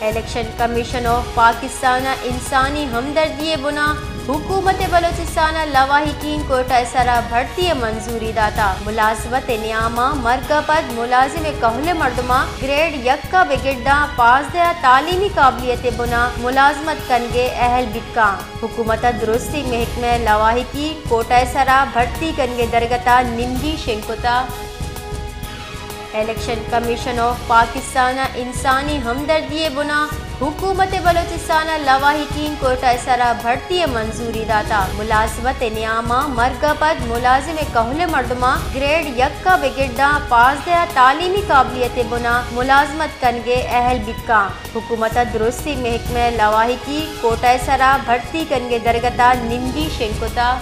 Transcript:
Election commission of Pakistan ءَ انسانی ہمدردی ءِ بنا حکومت بلوچستان ءِ لواحقین کوٹہ ءِ سرا بھرتی ءِ منظوری داتا۔ ملازمت ءِ نیام ءَ مرگ ءَ پد ملازم ءِ کہول ءِ مردماں گریڈ یک ءَ بگر داں پانزدہ ءَ تعلیمی قابلیت ءِ بنا ملازمت کنگ ءِ اہل بیت کاں۔ حکومت ءَ درستی محکمہ ءِ لواحقی کوٹہ ءِ سرا بھرتی کنگ ءِ درگت ءَ نمگی شنگ کتا۔ الیکشن کمیشن آف پاکستان ءَ انسانی ہمدردی ءِ بنا حکومت بلوچستان ءِ لواحقین کوٹہ ءِ سرا بھرتی ءِ منظوری داتا۔ ملازمت ءِ نیام ءَ مرگ ءَ پد ملازم ءِ کہول ءِ مردماں گریڈ یک ءَ بگر داں پانزدہ ءَ تعلیمی قابلیت ءِ بنا ملازمت کنگ ءِ اہل بیت کاں۔ حکومت ءَ درستی محکمہ ءِ لواحقی کوٹہ ءِ سرا بھرتی کنگ ءِ درگت ءَ نمگی شنگ کتا۔